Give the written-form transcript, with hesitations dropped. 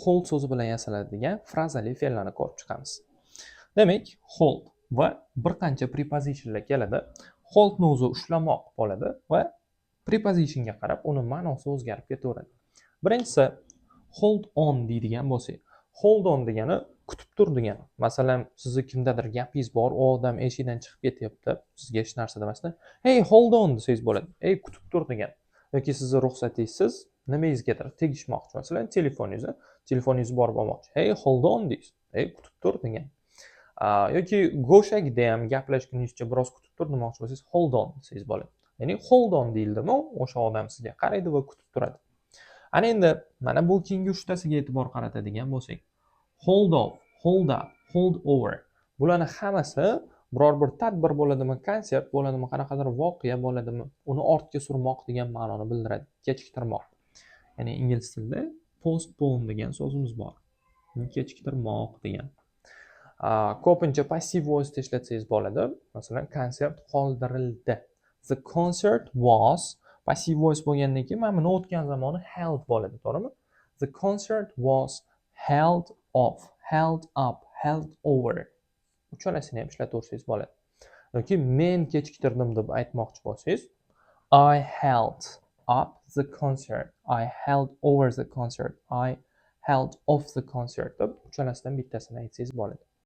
Hold so'zi bilan yasaladigan frazali fe'llarni ko'rib chiqamiz. Demak, hold va bir qancha prepositionlar keladi. Holdni o'zi ushlamoq bo'ladi va prepositionga qarab uni ma'nosi o'zgarib ketaveradi. Birinchisi, hold on deydigan bo'lsak, hold on degani kutib tur degani. Masalan, sizni kimdadir gapingiz bor, u odam eshikdan chiqib ketyapti, sizga hech narsa demasdan, "Hey, hold on" desangiz bo'ladi. Ey, kutib tur degan. Yoki sizni ruxsatingizsiz nimangizgadir tegishmoqchi, masalan, telefoningizni borib olmoqchi. "Hey, hold on" deysiz. Ey, kutib tur degan. Yoki go'shakda ham gaplashguningizcha biroz kutib tur demoqchi bo'lsangiz, "Hold on" desangiz bo'ladi. Ya'ni hold on deyildimi, o'sha odam sizga qaraydi va kutib turadi. Ana endi mana bu keyingi uchtasiga e'tibor qaratadigan bo'lsak, hold off, hold up, hold over. Bularni hammasi biror bir tadbir bo'ladimi, konsert bo'ladimi, qanaqadir voqea bo'ladimi, uni ortga surmoq degan ma'noni bildiradi, kechiktirmoq. Ya'ni ingliz tilida postpone degan so'zimiz bor. Kechiktirmoq degan. Ko'pincha passive voice ishlatsangiz bo'ladi. Masalan, konsert qoldirildi. The concert was, passive voice bo'lgandan keyin mana buni o'tgan zamoni held bo'ladi, to'g'rimi? The concert was held off, held up, held over. Uchalasini ham ishlataversangiz bo'ladi. Yoki men kechiktirdim deb aytmoqchi bo'lsangiz, I held up the concert, I held over the concert, I held off the concert deb uchalasidan bittasini aytsangiz bo'ladi.